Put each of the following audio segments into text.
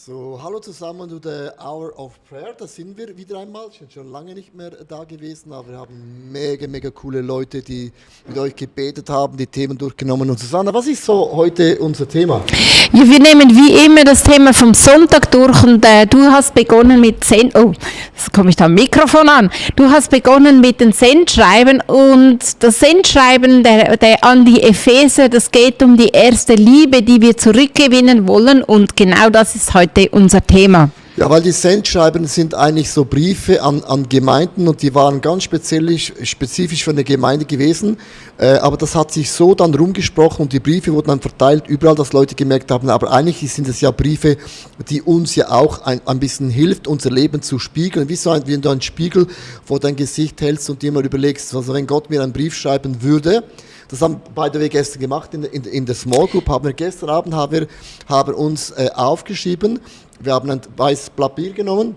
So, hallo zusammen zu der Hour of Prayer. Da sind wir wieder einmal. Ich bin schon lange nicht mehr da gewesen, aber wir haben mega coole Leute, die mit euch gebetet haben, die Themen durchgenommen. Und Susanna, was ist so heute unser Thema? Ja, wir nehmen wie immer das Thema vom Sonntag durch und du hast begonnen mit jetzt komme ich da am Mikrofon an. Du hast begonnen mit dem Sendschreiben und das Sendschreiben der an die Epheser, das geht um die erste Liebe, die wir zurückgewinnen wollen und genau das ist heute unser Thema. Ja, weil die Sendschreiben sind eigentlich so Briefe an Gemeinden und die waren ganz spezifisch für eine Gemeinde gewesen. Aber das hat sich so dann rumgesprochen und die Briefe wurden dann verteilt überall, dass Leute gemerkt haben, aber eigentlich sind es ja Briefe, die uns ja auch ein bisschen hilft, unser Leben zu spiegeln. Wie du einen Spiegel vor dein Gesicht hältst und dir mal überlegst, also wenn Gott mir einen Brief schreiben würde. Das haben beide wir gestern gemacht in der Small Group. Gestern Abend haben wir uns aufgeschrieben. Wir haben ein weißes Blatt Papier genommen,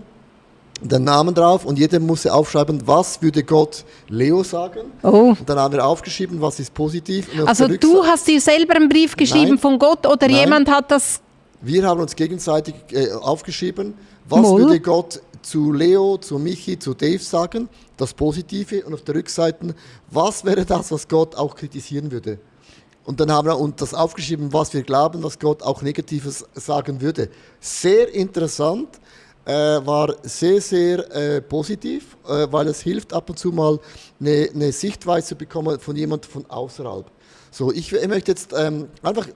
den Namen drauf und jeder musste aufschreiben, was würde Gott Leo sagen. Oh. Und dann haben wir aufgeschrieben, was ist positiv. Also du hast dir selber einen Brief geschrieben von Gott oder jemand hat das? Wir haben uns gegenseitig aufgeschrieben, was würde Gott zu Leo, zu Michi, zu Dave sagen, das Positive und auf der Rückseite, was wäre das, was Gott auch kritisieren würde. Und dann haben wir uns das aufgeschrieben, was wir glauben, was Gott auch Negatives sagen würde. Sehr interessant, war sehr positiv, weil es hilft ab und zu mal eine Sichtweise zu bekommen von jemandem von außerhalb. So, ich möchte jetzt einfach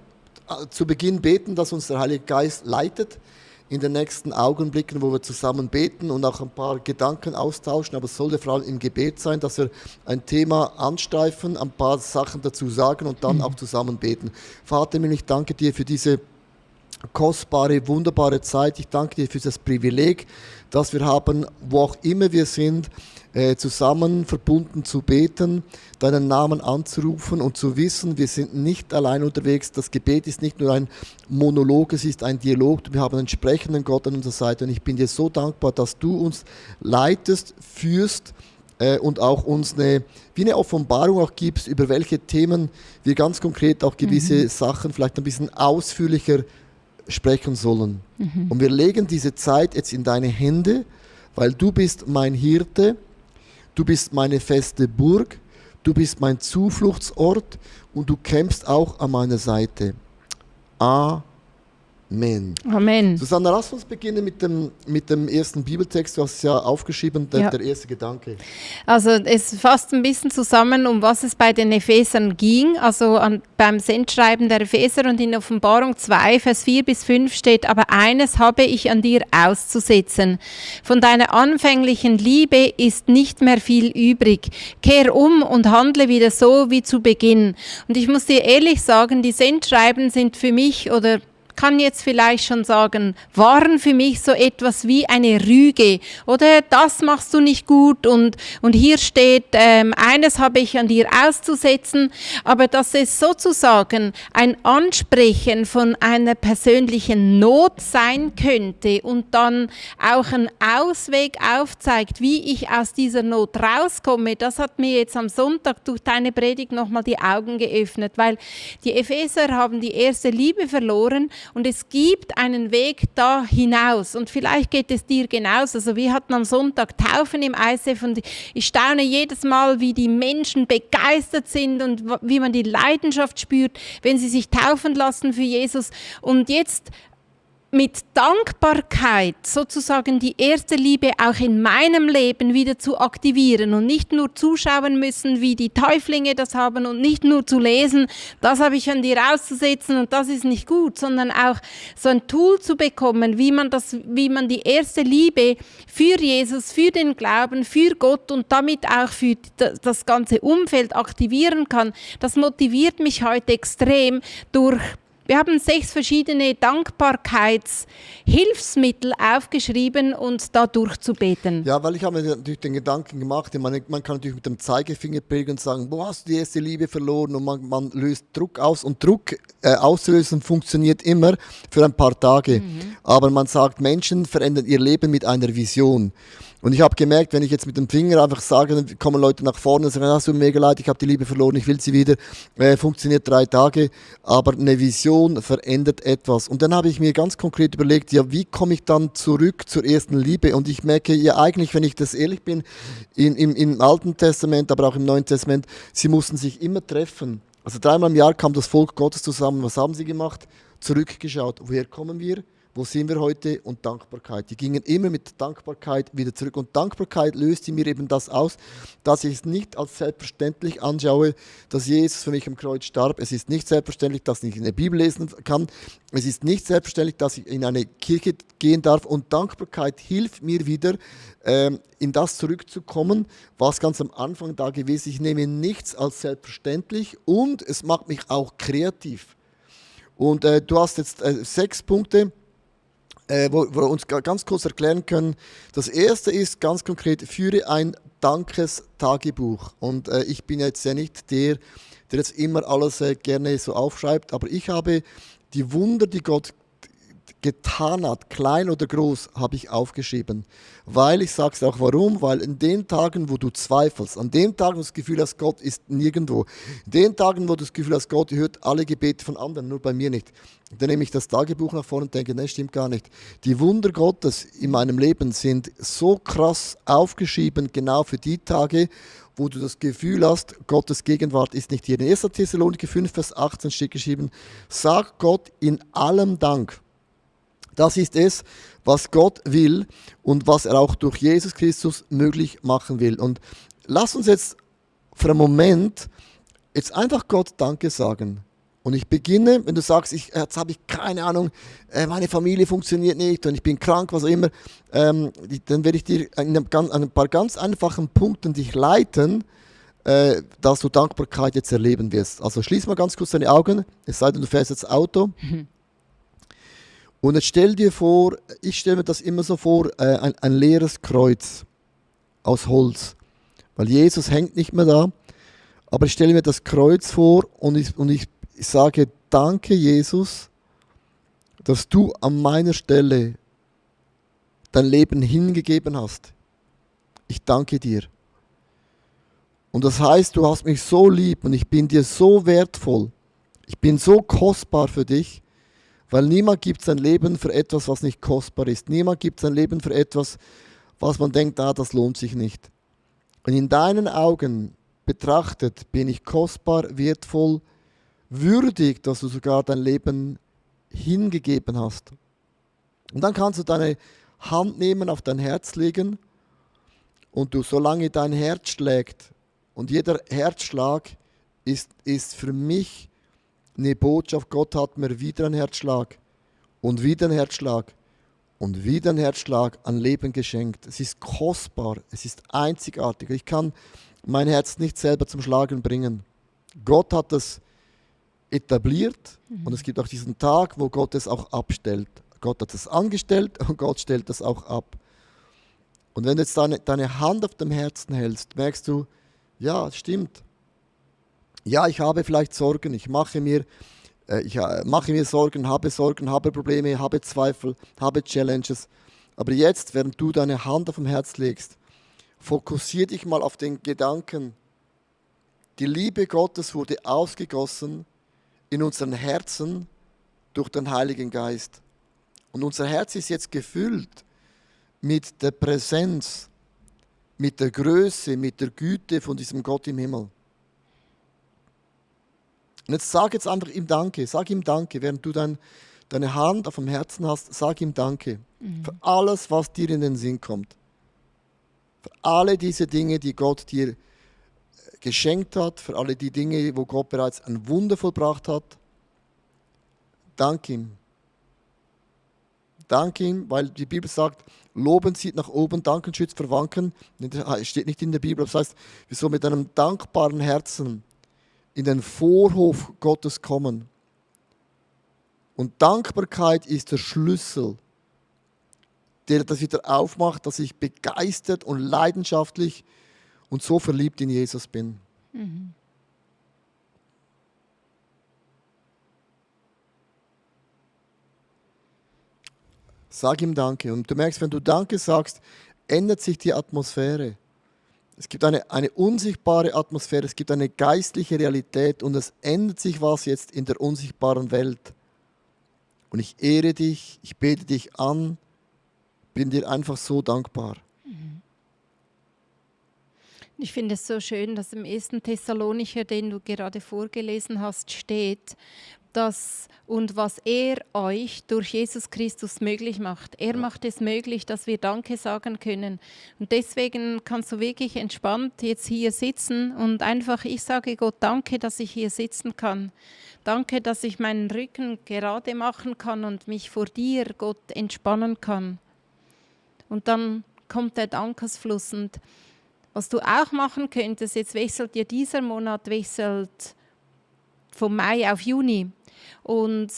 zu Beginn beten, dass uns der Heilige Geist leitet in den nächsten Augenblicken, wo wir zusammen beten und auch ein paar Gedanken austauschen, aber es sollte vor allem im Gebet sein, dass wir ein Thema anstreifen, ein paar Sachen dazu sagen und dann auch zusammen beten. Vater, ich danke dir für diese kostbare, wunderbare Zeit. Ich danke dir für das Privileg, das wir haben, wo auch immer wir sind, zusammen verbunden zu beten, deinen Namen anzurufen und zu wissen, wir sind nicht allein unterwegs. Das Gebet ist nicht nur ein Monolog, es ist ein Dialog. Wir haben einen sprechenden Gott an unserer Seite und ich bin dir so dankbar, dass du uns leitest, führst und auch uns eine Offenbarung auch gibst, über welche Themen wir ganz konkret auch gewisse Sachen vielleicht ein bisschen ausführlicher sprechen sollen. Und wir legen diese Zeit jetzt in deine Hände, weil du bist mein Hirte, du bist meine feste Burg, du bist mein Zufluchtsort und du kämpfst auch an meiner Seite. Amen. Amen. Susanna, lass uns beginnen mit dem ersten Bibeltext. Du hast es ja aufgeschrieben, der erste Gedanke. Also es fasst ein bisschen zusammen, um was es bei den Ephesern ging. Also beim Sendschreiben der Epheser und in Offenbarung 2, Vers 4-5 steht, aber eines habe ich an dir auszusetzen. Von deiner anfänglichen Liebe ist nicht mehr viel übrig. Kehr um und handle wieder so wie zu Beginn. Und ich muss dir ehrlich sagen, die Sendschreiben sind für mich oder kann jetzt vielleicht schon sagen, waren für mich so etwas wie eine Rüge oder das machst du nicht gut und hier steht, eines habe ich an dir auszusetzen, aber dass es sozusagen ein Ansprechen von einer persönlichen Not sein könnte und dann auch einen Ausweg aufzeigt, wie ich aus dieser Not rauskomme, das hat mir jetzt am Sonntag durch deine Predigt nochmal die Augen geöffnet, weil die Epheser haben die erste Liebe verloren. Und es gibt einen Weg da hinaus und vielleicht geht es dir genauso. Also wir hatten am Sonntag Taufen im ISF und ich staune jedes Mal, wie die Menschen begeistert sind und wie man die Leidenschaft spürt, wenn sie sich taufen lassen für Jesus. Und jetzt mit Dankbarkeit sozusagen die erste Liebe auch in meinem Leben wieder zu aktivieren und nicht nur zuschauen müssen, wie die Täuflinge das haben und nicht nur zu lesen, das habe ich an dir auszusetzen und das ist nicht gut, sondern auch so ein Tool zu bekommen, wie man die erste Liebe für Jesus, für den Glauben, für Gott und damit auch für das ganze Umfeld aktivieren kann. Das motiviert mich heute extrem Wir haben 6 verschiedene Dankbarkeitshilfsmittel aufgeschrieben und da durchzubeten. Ja, weil ich habe mir natürlich den Gedanken gemacht, man kann natürlich mit dem Zeigefinger prägen und sagen, wo hast du die erste Liebe verloren und man löst Druck aus und Druck auslösen funktioniert immer für ein paar Tage. Aber man sagt, Menschen verändern ihr Leben mit einer Vision. Und ich habe gemerkt, wenn ich jetzt mit dem Finger einfach sage, dann kommen Leute nach vorne und sagen, hast du mega leid, ich habe die Liebe verloren, ich will sie wieder. Funktioniert 3 Tage, aber eine Vision verändert etwas. Und dann habe ich mir ganz konkret überlegt, ja, wie komme ich dann zurück zur ersten Liebe? Und ich merke ja eigentlich, wenn ich das ehrlich bin, im Alten Testament, aber auch im Neuen Testament, sie mussten sich immer treffen. Also 3-mal im Jahr kam das Volk Gottes zusammen. Was haben sie gemacht? Zurückgeschaut. Woher kommen wir? Wo sind wir heute? Und Dankbarkeit. Die gingen immer mit Dankbarkeit wieder zurück. Und Dankbarkeit löst in mir eben das aus, dass ich es nicht als selbstverständlich anschaue, dass Jesus für mich am Kreuz starb. Es ist nicht selbstverständlich, dass ich in der Bibel lesen kann. Es ist nicht selbstverständlich, dass ich in eine Kirche gehen darf. Und Dankbarkeit hilft mir wieder, in das zurückzukommen, was ganz am Anfang da gewesen ist. Ich nehme nichts als selbstverständlich und es macht mich auch kreativ. Und du hast jetzt 6 Punkte, wo wir uns ganz kurz erklären können. Das erste ist ganz konkret, führe ein Dankestagebuch. Und ich bin jetzt ja nicht der jetzt immer alles gerne so aufschreibt, aber ich habe die Wunder, die Gott getan hat, klein oder groß, habe ich aufgeschrieben. Weil, ich sage es auch warum, weil in den Tagen, wo du zweifelst, an den Tagen, wo du das Gefühl hast, Gott ist nirgendwo, in den Tagen, wo du das Gefühl hast, Gott hört alle Gebete von anderen, nur bei mir nicht, dann nehme ich das Tagebuch nach vorne und denke, nein, stimmt gar nicht. Die Wunder Gottes in meinem Leben sind so krass aufgeschrieben, genau für die Tage, wo du das Gefühl hast, Gottes Gegenwart ist nicht hier. In 1. Thessaloniker 5, Vers 18 steht geschrieben, sag Gott in allem Dank. Das ist es, was Gott will und was er auch durch Jesus Christus möglich machen will. Und lass uns jetzt für einen Moment jetzt einfach Gott Danke sagen. Und ich beginne, wenn du sagst, jetzt habe ich keine Ahnung, meine Familie funktioniert nicht und ich bin krank, was auch immer, dann werde ich dir an ein paar ganz einfachen Punkten dich leiten, dass du Dankbarkeit jetzt erleben wirst. Also schließ mal ganz kurz deine Augen, es sei denn, du fährst jetzt Auto. Und jetzt stell dir vor, ich stelle mir das immer so vor, ein leeres Kreuz aus Holz. Weil Jesus hängt nicht mehr da. Aber ich stelle mir das Kreuz vor und ich sage, danke Jesus, dass du an meiner Stelle dein Leben hingegeben hast. Ich danke dir. Und das heißt, du hast mich so lieb und ich bin dir so wertvoll. Ich bin so kostbar für dich. Weil niemand gibt sein Leben für etwas, was nicht kostbar ist. Niemand gibt sein Leben für etwas, was man denkt, das lohnt sich nicht. Und in deinen Augen betrachtet bin ich kostbar, wertvoll, würdig, dass du sogar dein Leben hingegeben hast. Und dann kannst du deine Hand nehmen, auf dein Herz legen und du, solange dein Herz schlägt, und jeder Herzschlag ist für mich eine Botschaft, Gott hat mir wieder einen Herzschlag und wieder einen Herzschlag und wieder einen Herzschlag an Leben geschenkt. Es ist kostbar, es ist einzigartig. Ich kann mein Herz nicht selber zum Schlagen bringen. Gott hat das etabliert und es gibt auch diesen Tag, wo Gott es auch abstellt. Gott hat es angestellt und Gott stellt es auch ab. Und wenn du jetzt deine Hand auf dem Herzen hältst, merkst du, ja, es stimmt. Ja, ich habe vielleicht Sorgen, ich mache mir Sorgen, habe Probleme, habe Zweifel, habe Challenges. Aber jetzt, während du deine Hand auf dem Herz legst, fokussier dich mal auf den Gedanken, die Liebe Gottes wurde ausgegossen in unseren Herzen durch den Heiligen Geist. Und unser Herz ist jetzt gefüllt mit der Präsenz, mit der Größe, mit der Güte von diesem Gott im Himmel. Und jetzt sag jetzt einfach ihm Danke, während du deine Hand auf dem Herzen hast, sag ihm Danke für alles, was dir in den Sinn kommt. Für alle diese Dinge, die Gott dir geschenkt hat, für alle die Dinge, wo Gott bereits ein Wunder vollbracht hat. Dank ihm. Dank ihm, weil die Bibel sagt, Loben zieht nach oben, Danken schützt vor Wanken. Das steht nicht in der Bibel, das heißt, wir sollen mit einem dankbaren Herzen in den Vorhof Gottes kommen. Und Dankbarkeit ist der Schlüssel, der das wieder aufmacht, dass ich begeistert und leidenschaftlich und so verliebt in Jesus bin. Sag ihm Danke. Und du merkst, wenn du Danke sagst, ändert sich die Atmosphäre. Es gibt eine unsichtbare Atmosphäre, es gibt eine geistliche Realität und es ändert sich was jetzt in der unsichtbaren Welt. Und ich ehre dich, ich bete dich an, bin dir einfach so dankbar. Ich finde es so schön, dass im 1. Thessalonicher, den du gerade vorgelesen hast, steht, dass und was er euch durch Jesus Christus möglich macht. Er macht es möglich, dass wir Danke sagen können. Und deswegen kannst du wirklich entspannt jetzt hier sitzen und einfach, ich sage Gott, danke, dass ich hier sitzen kann. Danke, dass ich meinen Rücken gerade machen kann und mich vor dir, Gott, entspannen kann. Und dann kommt der Dankesfluss. Und was du auch machen könntest, jetzt wechselt dir dieser Monat, wechselt vom Mai auf Juni. Und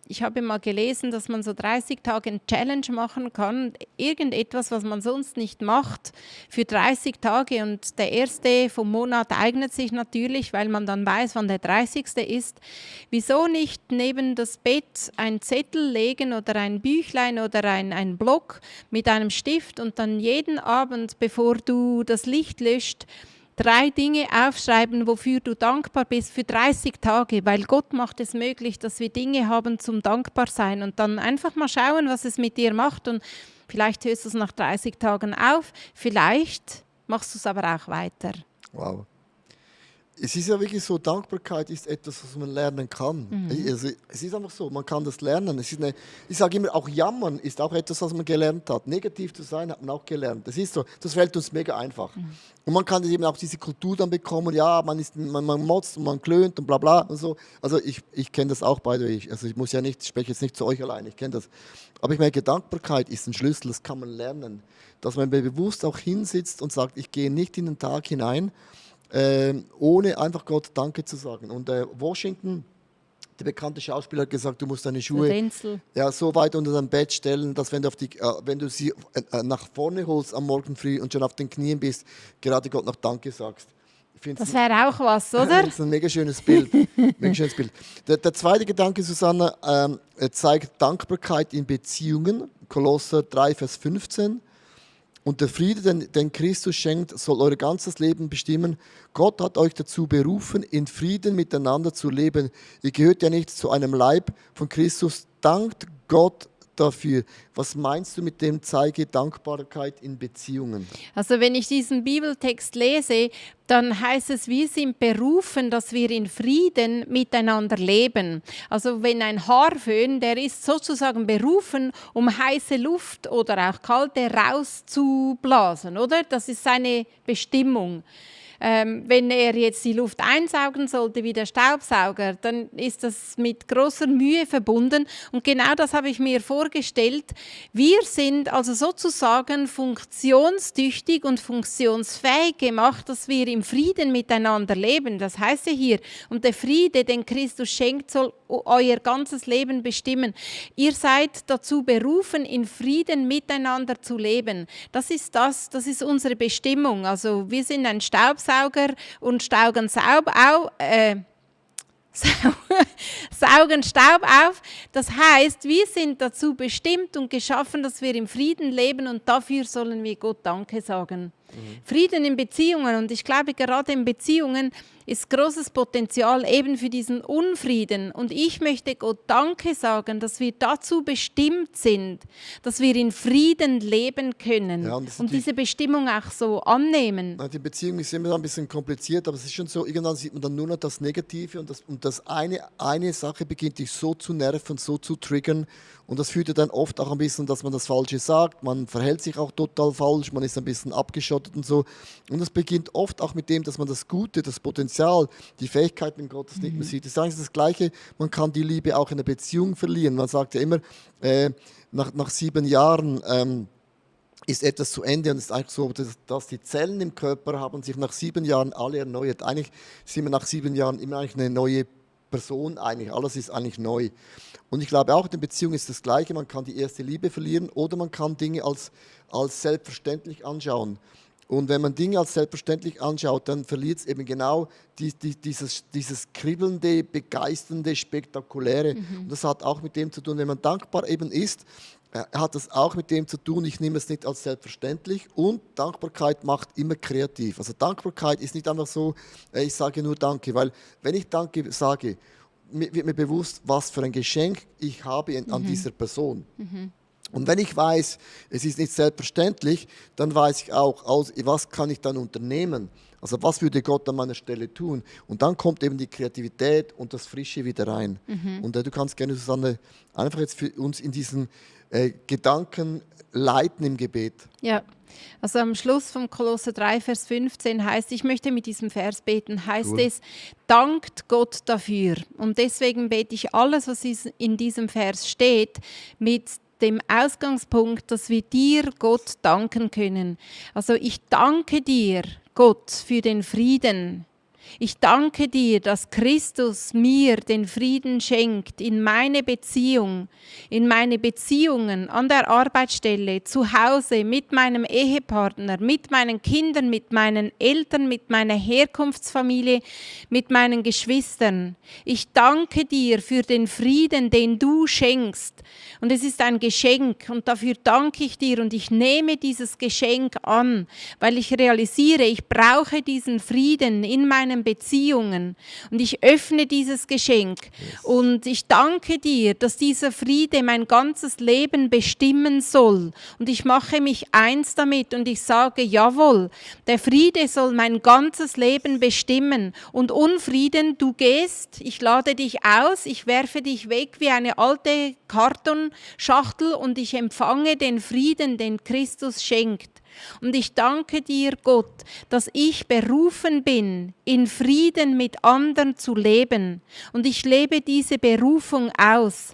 ich habe mal gelesen, dass man so 30 Tage eine Challenge machen kann, irgendetwas, was man sonst nicht macht, für 30 Tage. Und der erste vom Monat eignet sich natürlich, weil man dann weiß, wann der 30. ist. Wieso nicht neben das Bett einen Zettel legen oder ein Büchlein oder ein Block mit einem Stift und dann jeden Abend, bevor du das Licht löscht, 3 Dinge aufschreiben, wofür du dankbar bist für 30 Tage, weil Gott macht es möglich, dass wir Dinge haben zum Dankbarsein und dann einfach mal schauen, was es mit dir macht und vielleicht hörst du es nach 30 Tagen auf, vielleicht machst du es aber auch weiter. Wow. Es ist ja wirklich so, Dankbarkeit ist etwas, was man lernen kann. Also, es ist einfach so, man kann das lernen. Ich sage immer, auch Jammern ist auch etwas, was man gelernt hat. Negativ zu sein, hat man auch gelernt. Das ist so, das fällt uns mega einfach. Und man kann eben auch diese Kultur dann bekommen, ja, man motzt und man klönt und bla bla und so. Also ich kenne das auch, by the way. Also ich spreche jetzt nicht zu euch allein, ich kenne das. Aber ich merke, Dankbarkeit ist ein Schlüssel, das kann man lernen. Dass man bewusst auch hinsitzt und sagt, ich gehe nicht in den Tag hinein, ohne einfach Gott Danke zu sagen. Und Washington, der bekannte Schauspieler, hat gesagt, du musst deine Schuhe so weit unter dein Bett stellen, dass wenn du sie nach vorne holst am Morgen früh und schon auf den Knien bist, gerade Gott noch Danke sagst. Das wäre auch was, oder? Das ist ein mega schönes Bild. Mega schönes Bild. Der zweite Gedanke, Susanna, zeigt Dankbarkeit in Beziehungen. Kolosser 3, Vers 15. Und der Friede, den Christus schenkt, soll euer ganzes Leben bestimmen. Gott hat euch dazu berufen, in Frieden miteinander zu leben. Ihr gehört ja nicht zu einem Leib von Christus. Dankt Gott dafür. Was meinst du mit dem Zeige Dankbarkeit in Beziehungen? Also wenn ich diesen Bibeltext lese, dann heißt es, wir sind berufen, dass wir in Frieden miteinander leben. Also wenn ein Haarföhn, der ist sozusagen berufen, um heiße Luft oder auch kalte rauszublasen, oder? Das ist seine Bestimmung. Wenn er jetzt die Luft einsaugen sollte wie der Staubsauger, dann ist das mit großer Mühe verbunden. Und genau das habe ich mir vorgestellt. Wir sind also sozusagen funktionstüchtig und funktionsfähig gemacht, dass wir im Frieden miteinander leben. Das heißt ja hier, und der Friede, den Christus schenkt, soll euer ganzes Leben bestimmen. Ihr seid dazu berufen, in Frieden miteinander zu leben. Das ist unsere Bestimmung. Also wir sind ein Staubsauger und saugen Staub auf. Das heißt, wir sind dazu bestimmt und geschaffen, dass wir im Frieden leben und dafür sollen wir Gott Danke sagen. Frieden in Beziehungen, und ich glaube, gerade in Beziehungen ist großes Potenzial eben für diesen Unfrieden. Und ich möchte Gott Danke sagen, dass wir dazu bestimmt sind, dass wir in Frieden leben können, ja, und diese Bestimmung auch so annehmen. Die Beziehung ist immer ein bisschen kompliziert, aber es ist schon so, irgendwann sieht man dann nur noch das Negative und das eine Sache beginnt dich so zu nerven, so zu triggern. Und das führt ja dann oft auch ein bisschen, dass man das Falsche sagt, man verhält sich auch total falsch, man ist ein bisschen abgeschottet und so. Und das beginnt oft auch mit dem, dass man das Gute, das Potenzial, die Fähigkeiten Gottes nicht mehr sieht. Das ist eigentlich das Gleiche, man kann die Liebe auch in einer Beziehung verlieren. Man sagt ja immer, nach 7 Jahren ist etwas zu Ende, und es ist eigentlich so, dass die Zellen im Körper haben sich nach 7 Jahren alle erneuert. Eigentlich sind wir nach 7 Jahren immer eigentlich eine neue Person, eigentlich. Alles ist eigentlich neu. Und ich glaube auch, in der Beziehung ist das Gleiche. Man kann die erste Liebe verlieren oder man kann Dinge als selbstverständlich anschauen. Und wenn man Dinge als selbstverständlich anschaut, dann verliert es eben genau dieses kribbelnde, begeisternde, spektakuläre. Und das hat auch mit dem zu tun, wenn man dankbar eben ist, hat das auch mit dem zu tun, ich nehme es nicht als selbstverständlich, und Dankbarkeit macht immer kreativ. Also Dankbarkeit ist nicht einfach so, ich sage nur Danke, weil wenn ich Danke sage, wird mir bewusst, was für ein Geschenk ich habe an dieser Person. Und wenn ich weiß, es ist nicht selbstverständlich, dann weiß ich auch, was kann ich dann unternehmen? Also was würde Gott an meiner Stelle tun? Und dann kommt eben die Kreativität und das Frische wieder rein. Und du kannst gerne, Susanne, einfach jetzt für uns in diesen Gedanken leiten im Gebet. Ja, also am Schluss vom Kolosser 3, Vers 15 heißt, ich möchte mit diesem Vers beten, heißt Cool. es, dankt Gott dafür. Und deswegen bete ich alles, was in diesem Vers steht, mit dem Ausgangspunkt, dass wir dir, Gott, danken können. Also ich danke dir, Gott, für den Frieden. Ich danke dir, dass Christus mir den Frieden schenkt in meine Beziehung, in meine Beziehungen an der Arbeitsstelle, zu Hause, mit meinem Ehepartner, mit meinen Kindern, mit meinen Eltern, mit meiner Herkunftsfamilie, mit meinen Geschwistern. Ich danke dir für den Frieden, den du schenkst. Und es ist ein Geschenk und dafür danke ich dir und ich nehme dieses Geschenk an, weil ich realisiere, ich brauche diesen Frieden in meinen Beziehungen und ich öffne dieses Geschenk und ich danke dir, dass dieser Friede mein ganzes Leben bestimmen soll und ich mache mich eins damit und ich sage, jawohl, der Friede soll mein ganzes Leben bestimmen und Unfrieden, du gehst, ich lade dich aus, ich werfe dich weg wie eine alte Kartonschachtel und ich empfange den Frieden, den Christus schenkt. Und ich danke dir, Gott, dass ich berufen bin, in Frieden mit anderen zu leben. Und ich lebe diese Berufung aus.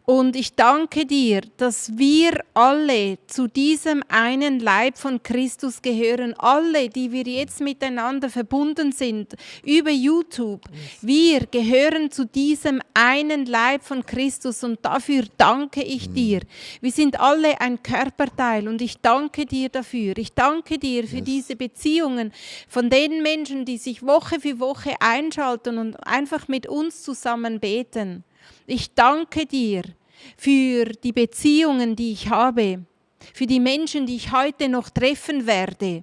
Und ich danke dir, dass wir alle zu diesem einen Leib von Christus gehören. Alle, die wir jetzt miteinander verbunden sind, über YouTube. Wir gehören zu diesem einen Leib von Christus und dafür danke ich dir. Wir sind alle ein Körperteil und ich danke dir dafür. Ich danke dir für diese Beziehungen von den Menschen, die sich Woche für Woche einschalten und einfach mit uns zusammen beten. Ich danke dir für die Beziehungen, die ich habe, für die Menschen, die ich heute noch treffen werde,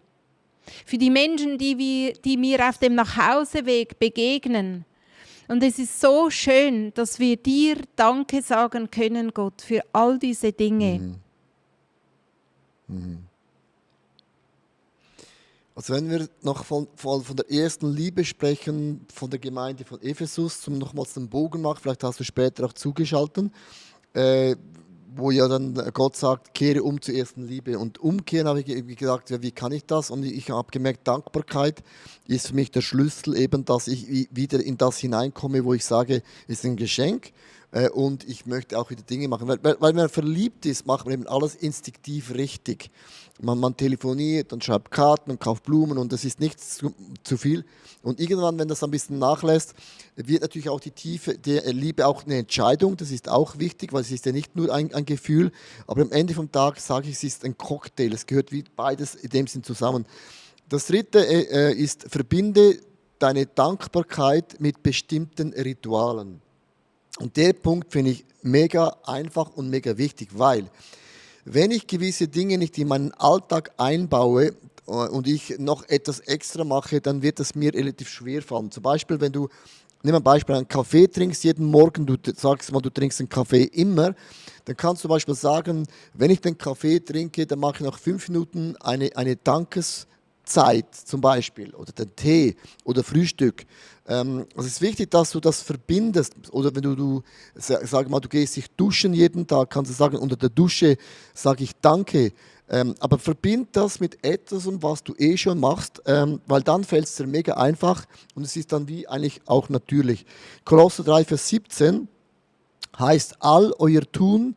für die Menschen, die mir auf dem Nachhauseweg begegnen. Und es ist so schön, dass wir dir Danke sagen können, Gott, für all diese Dinge. Also wenn wir noch von der ersten Liebe sprechen, von der Gemeinde von Ephesus, zum nochmals den Bogen machen, vielleicht hast du später auch zugeschaltet, wo ja dann Gott sagt, kehre um zur ersten Liebe. Und umkehren habe ich gesagt, ja, wie kann ich das? Und ich habe gemerkt, Dankbarkeit ist für mich der Schlüssel, eben, dass ich wieder in das hineinkomme, wo ich sage, es ist ein Geschenk. Und ich möchte auch wieder Dinge machen. Weil wenn man verliebt ist, macht man eben alles instinktiv richtig. Man telefoniert und schreibt Karten und kauft Blumen und das ist nichts zu viel. Und irgendwann, wenn das ein bisschen nachlässt, wird natürlich auch die Tiefe der Liebe auch eine Entscheidung. Das ist auch wichtig, weil es ist ja nicht nur ein Gefühl. Aber am Ende vom Tag sage ich, es ist ein Cocktail. Es gehört wie beides in dem Sinn zusammen. Das dritte ist, verbinde deine Dankbarkeit mit bestimmten Ritualen. Und der Punkt finde ich mega einfach und mega wichtig, weil wenn ich gewisse Dinge nicht in meinen Alltag einbaue und ich noch etwas extra mache, dann wird es mir relativ schwer fallen. Zum Beispiel, wenn du, nimm ein Beispiel, einen Kaffee trinkst jeden Morgen, du sagst mal, du trinkst einen Kaffee immer, dann kannst du zum Beispiel sagen, wenn ich den Kaffee trinke, dann mache ich nach 5 Minuten eine Dankeszeit zum Beispiel oder den Tee oder Frühstück. Also es ist wichtig, dass du das verbindest. Oder wenn du sag mal, du gehst dich duschen jeden Tag, kannst du sagen, unter der Dusche sage ich Danke. Aber verbind das mit etwas, was du schon machst, weil dann fällt es dir mega einfach und es ist dann wie eigentlich auch natürlich. Kolosser 3, Vers 17 heißt, all euer Tun,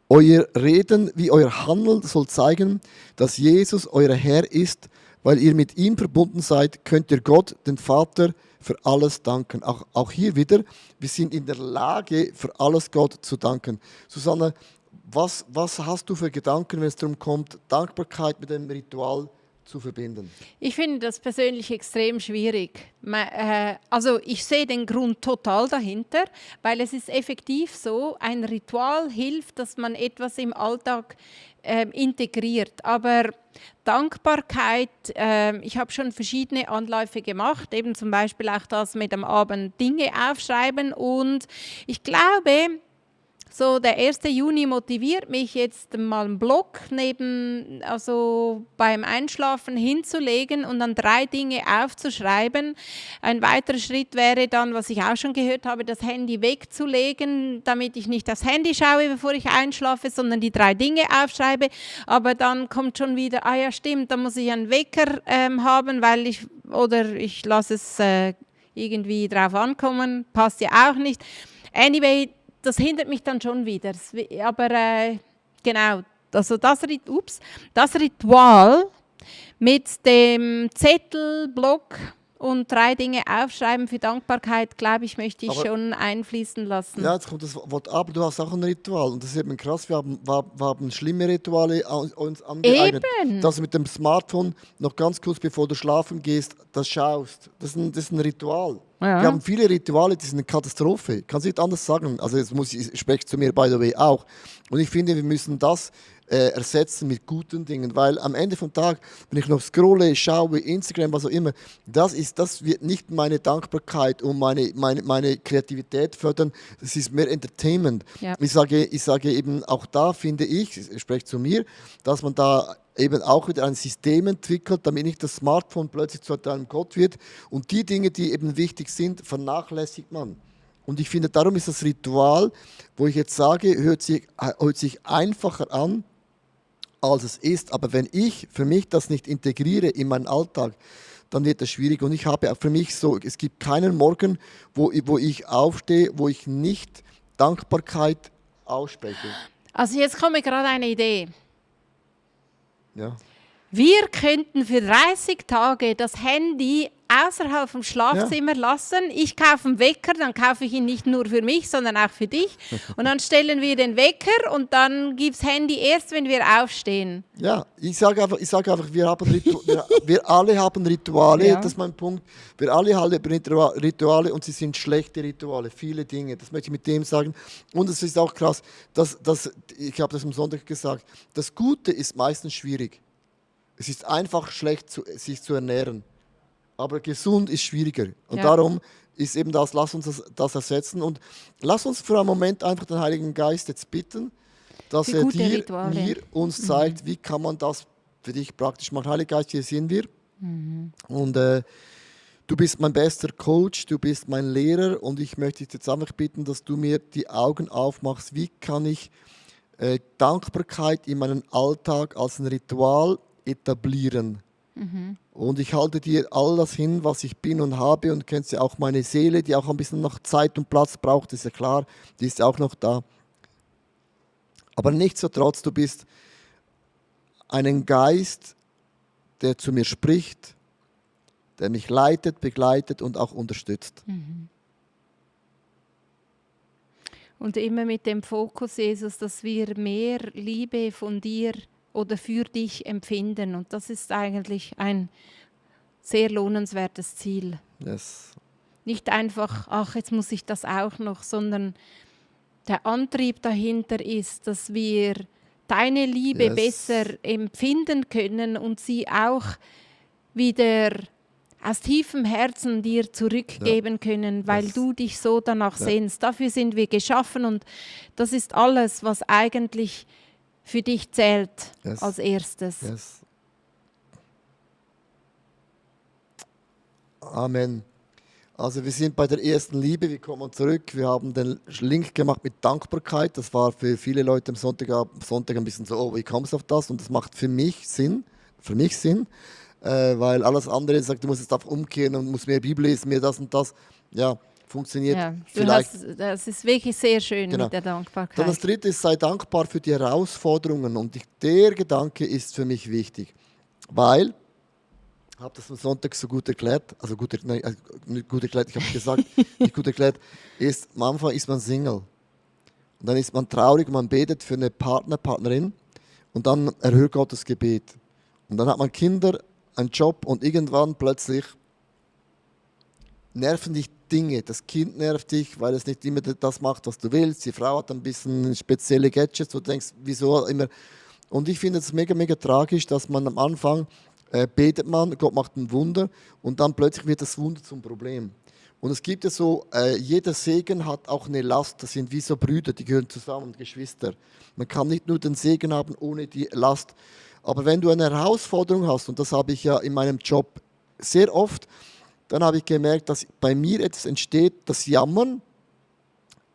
euer Reden wie euer Handeln soll zeigen, dass Jesus euer Herr ist. Weil ihr mit ihm verbunden seid, könnt ihr Gott, den Vater, für alles danken. Auch hier wieder, wir sind in der Lage, für alles Gott zu danken. Susanne, was hast du für Gedanken, wenn es darum kommt, Dankbarkeit mit einem Ritual zu verbinden? Ich finde das persönlich extrem schwierig. Also ich sehe den Grund total dahinter, weil es ist effektiv so, ein Ritual hilft, dass man etwas im Alltag integriert. Aber Dankbarkeit, ich habe schon verschiedene Anläufe gemacht, eben zum Beispiel auch das mit am Abend Dinge aufschreiben, und ich glaube, so der 1. Juni motiviert mich jetzt mal einen Block also beim Einschlafen hinzulegen und dann 3 Dinge aufzuschreiben. Ein weiterer Schritt wäre dann, was ich auch schon gehört habe, das Handy wegzulegen, damit ich nicht aufs Handy schaue, bevor ich einschlafe, sondern die 3 Dinge aufschreibe. Aber dann kommt schon wieder, ja stimmt, da muss ich einen Wecker haben, oder ich lasse es irgendwie drauf ankommen, passt ja auch nicht. Anyway, das hindert mich dann schon wieder. Aber genau, also das Ritual mit dem Zettel, Block und 3 Dinge aufschreiben für Dankbarkeit, glaube ich, möchte ich schon einfließen lassen. Ja, jetzt kommt das Wort, aber du hast auch ein Ritual. Und das ist eben krass, wir haben schlimme Rituale uns angeeignet. Eben. Dass du mit dem Smartphone noch ganz kurz bevor du schlafen gehst, das schaust. Das ist ein Ritual. Ja. Wir haben viele Rituale, die sind eine Katastrophe. Kannst du nicht anders sagen. Also jetzt ich spreche zu mir, by the way, auch. Und ich finde, wir müssen das ersetzen mit guten Dingen, weil am Ende vom Tag, wenn ich noch scrolle, schaue, Instagram, was auch immer, das wird nicht meine Dankbarkeit und meine Kreativität fördern, das ist mehr Entertainment. Ja. Ich sage eben, auch da finde ich spreche zu mir, dass man da eben auch wieder ein System entwickelt, damit nicht das Smartphone plötzlich zu einem Gott wird, und die Dinge, die eben wichtig sind, vernachlässigt man. Und ich finde, darum ist das Ritual, wo ich jetzt sage, hört sich einfacher an, als es ist. Aber wenn ich für mich das nicht integriere in meinen Alltag, dann wird das schwierig. Und ich habe für mich so, es gibt keinen Morgen, wo ich aufstehe, wo ich nicht Dankbarkeit ausspreche. Also jetzt kommt mir gerade eine Idee. Ja. Wir könnten für 30 Tage das Handy außerhalb vom Schlafzimmer lassen. Ich kaufe einen Wecker, dann kaufe ich ihn nicht nur für mich, sondern auch für dich. Und dann stellen wir den Wecker und dann gibt es Handy erst, wenn wir aufstehen. Ja, ich sage einfach, wir alle haben Rituale, Ja. das ist mein Punkt. Wir alle haben Rituale, und sie sind schlechte Rituale, viele Dinge. Das möchte ich mit dem sagen. Und es ist auch krass, ich habe das am Sonntag gesagt, das Gute ist meistens schwierig. Es ist einfach schlecht, sich zu ernähren. Aber gesund ist schwieriger. Und darum ist eben das, lass uns das ersetzen. Und lass uns für einen Moment einfach den Heiligen Geist jetzt bitten, dass er uns zeigt, wie kann man das für dich praktisch machen. Heiliger Geist, hier sind wir. Und du bist mein bester Coach, du bist mein Lehrer, und ich möchte dich jetzt einfach bitten, dass du mir die Augen aufmachst. Wie kann ich Dankbarkeit in meinen Alltag als ein Ritual etablieren? Und ich halte dir all das hin, was ich bin und habe, und kennst ja auch meine Seele, die auch ein bisschen noch Zeit und Platz braucht, ist ja klar, die ist auch noch da. Aber nichtsdestotrotz, du bist ein Geist, der zu mir spricht, der mich leitet, begleitet und auch unterstützt. Und immer mit dem Fokus, Jesus, dass wir mehr Liebe von dir oder für dich empfinden. Und das ist eigentlich ein sehr lohnenswertes Ziel. Yes. Nicht einfach, ach, jetzt muss ich das auch noch, sondern der Antrieb dahinter ist, dass wir deine Liebe besser empfinden können und sie auch wieder aus tiefem Herzen dir zurückgeben können, weil du dich so danach sehnst. Dafür sind wir geschaffen, und das ist alles, was eigentlich für dich zählt als erstes. Yes. Amen. Also wir sind bei der ersten Liebe, wir kommen zurück. Wir haben den Link gemacht mit Dankbarkeit. Das war für viele Leute am Sonntag ein bisschen so, oh, wie kommst du auf das? Und das macht für mich Sinn, weil alles andere sagt, du musst jetzt einfach umkehren und musst mehr Bibel lesen, mehr das und das. Ja, funktioniert vielleicht. Das ist wirklich sehr schön mit der Dankbarkeit. Dann das Dritte ist, sei dankbar für die Herausforderungen. Und der Gedanke ist für mich wichtig, weil, ich habe das am Sonntag so gut erklärt, nicht gut erklärt, ich habe gesagt, nicht gut erklärt, am Anfang ist man Single. Und dann ist man traurig, man betet für eine Partnerin, und dann erhört Gott das Gebet. Und dann hat man Kinder, einen Job und irgendwann plötzlich nerven dich Dinge. Das Kind nervt dich, weil es nicht immer das macht, was du willst. Die Frau hat ein bisschen spezielle Gadgets, wo du denkst, wieso immer. Und ich finde es mega, mega tragisch, dass man am Anfang betet man, Gott macht ein Wunder und dann plötzlich wird das Wunder zum Problem. Und es gibt ja so, jeder Segen hat auch eine Last, das sind wie so Brüder, die gehören zusammen, Geschwister. Man kann nicht nur den Segen haben ohne die Last. Aber wenn du eine Herausforderung hast, und das habe ich ja in meinem Job sehr oft, dann habe ich gemerkt, dass bei mir etwas entsteht, das Jammern.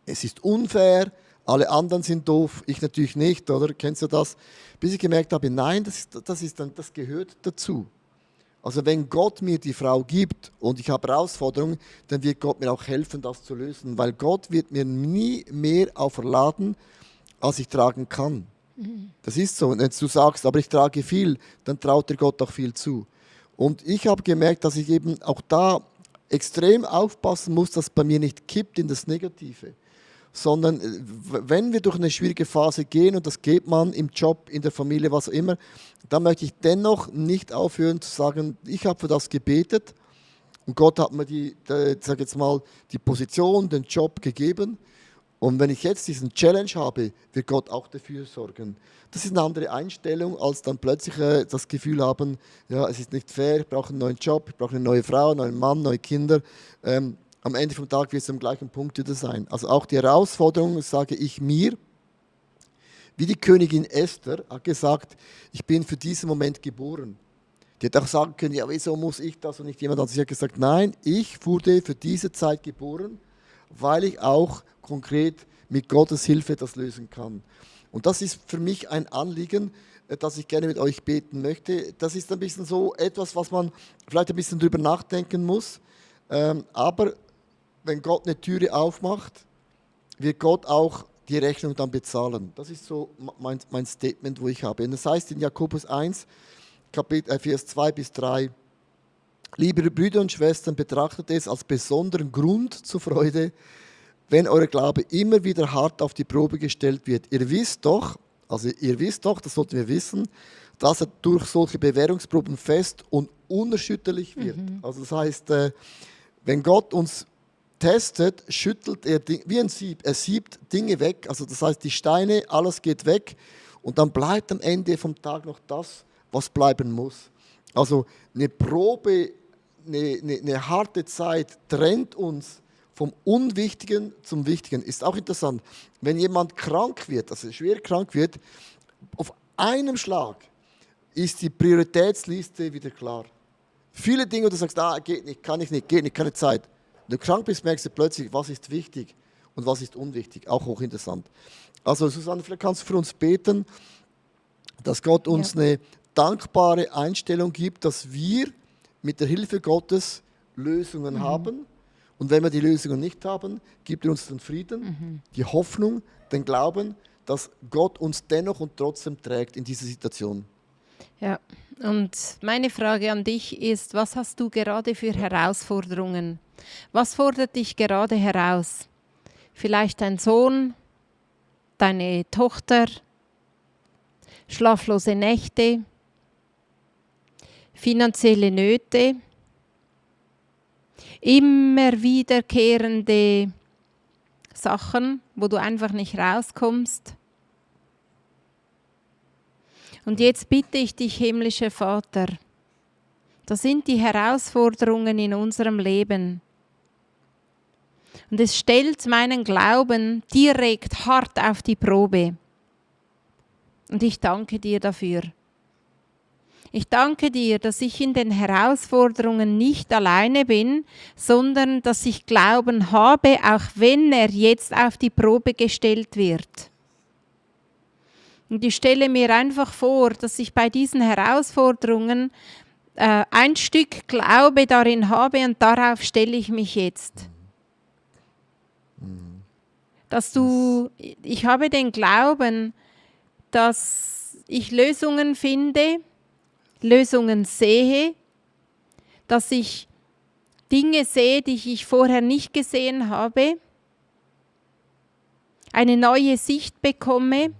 Es ist unfair, alle anderen sind doof, ich natürlich nicht, oder? Kennst du das? Bis ich gemerkt habe, nein, das gehört dazu. Also wenn Gott mir die Frau gibt und ich habe Herausforderungen, dann wird Gott mir auch helfen, das zu lösen, weil Gott wird mir nie mehr auferladen, als ich tragen kann. Das ist so. Und wenn du sagst, aber ich trage viel, dann traut dir Gott auch viel zu. Und ich habe gemerkt, dass ich eben auch da extrem aufpassen muss, dass es bei mir nicht kippt in das Negative. Sondern wenn wir durch eine schwierige Phase gehen, und das geht man im Job, in der Familie, was auch immer, dann möchte ich dennoch nicht aufhören zu sagen, ich habe für das gebetet und Gott hat mir die Position, den Job gegeben. Und wenn ich jetzt diesen Challenge habe, wird Gott auch dafür sorgen. Das ist eine andere Einstellung, als dann plötzlich das Gefühl haben, ja, es ist nicht fair, ich brauche einen neuen Job, ich brauche eine neue Frau, einen neuen Mann, neue Kinder. Am Ende vom Tag wird es am gleichen Punkt wieder sein. Also auch die Herausforderung, sage ich mir, wie die Königin Esther hat gesagt, ich bin für diesen Moment geboren. Die hätte auch sagen können, ja, wieso muss ich das und nicht jemand anderes? Sie hat gesagt, nein, ich wurde für diese Zeit geboren, weil ich auch konkret mit Gottes Hilfe das lösen kann. Und das ist für mich ein Anliegen, das ich gerne mit euch beten möchte. Das ist ein bisschen so etwas, was man vielleicht ein bisschen drüber nachdenken muss. Aber wenn Gott eine Türe aufmacht, wird Gott auch die Rechnung dann bezahlen. Das ist so mein Statement, wo ich habe. Und das heißt in Jakobus 1, Vers 2 bis 3, liebe Brüder und Schwestern, betrachtet es als besonderen Grund zur Freude, wenn euer Glaube immer wieder hart auf die Probe gestellt wird. Ihr wisst doch, das sollten wir wissen, dass er durch solche Bewährungsproben fest und unerschütterlich wird. Also das heißt, wenn Gott uns testet, schüttelt er wie ein Sieb. Er siebt Dinge weg, also das heißt die Steine, alles geht weg und dann bleibt am Ende vom Tag noch das, was bleiben muss. Also eine Probe, eine harte Zeit trennt uns vom Unwichtigen zum Wichtigen. Ist auch interessant, wenn jemand krank wird, also schwer krank wird, auf einem Schlag ist die Prioritätsliste wieder klar. Viele Dinge, wo du sagst, geht nicht, kann ich nicht, geht nicht, keine Zeit. Wenn du krank bist, merkst du plötzlich, was ist wichtig und was ist unwichtig. Auch hochinteressant. Also Susanne, vielleicht kannst du für uns beten, dass Gott uns eine dankbare Einstellung gibt, dass wir mit der Hilfe Gottes Lösungen haben. Und wenn wir die Lösungen nicht haben, gibt er uns den Frieden, die Hoffnung, den Glauben, dass Gott uns dennoch und trotzdem trägt in dieser Situation. Ja, und meine Frage an dich ist, was hast du gerade für Herausforderungen? Was fordert dich gerade heraus? Vielleicht dein Sohn, deine Tochter, schlaflose Nächte, finanzielle Nöte, immer wiederkehrende Sachen, wo du einfach nicht rauskommst. Und jetzt bitte ich dich, himmlischer Vater, das sind die Herausforderungen in unserem Leben. Und es stellt meinen Glauben direkt hart auf die Probe. Und ich danke dir dafür. Ich danke dir, dass ich in den Herausforderungen nicht alleine bin, sondern dass ich Glauben habe, auch wenn er jetzt auf die Probe gestellt wird. Und ich stelle mir einfach vor, dass ich bei diesen Herausforderungen ein Stück Glaube darin habe und darauf stelle ich mich jetzt. Ich habe den Glauben, dass ich Lösungen finde, Lösungen sehe, dass ich Dinge sehe, die ich vorher nicht gesehen habe, eine neue Sicht bekomme,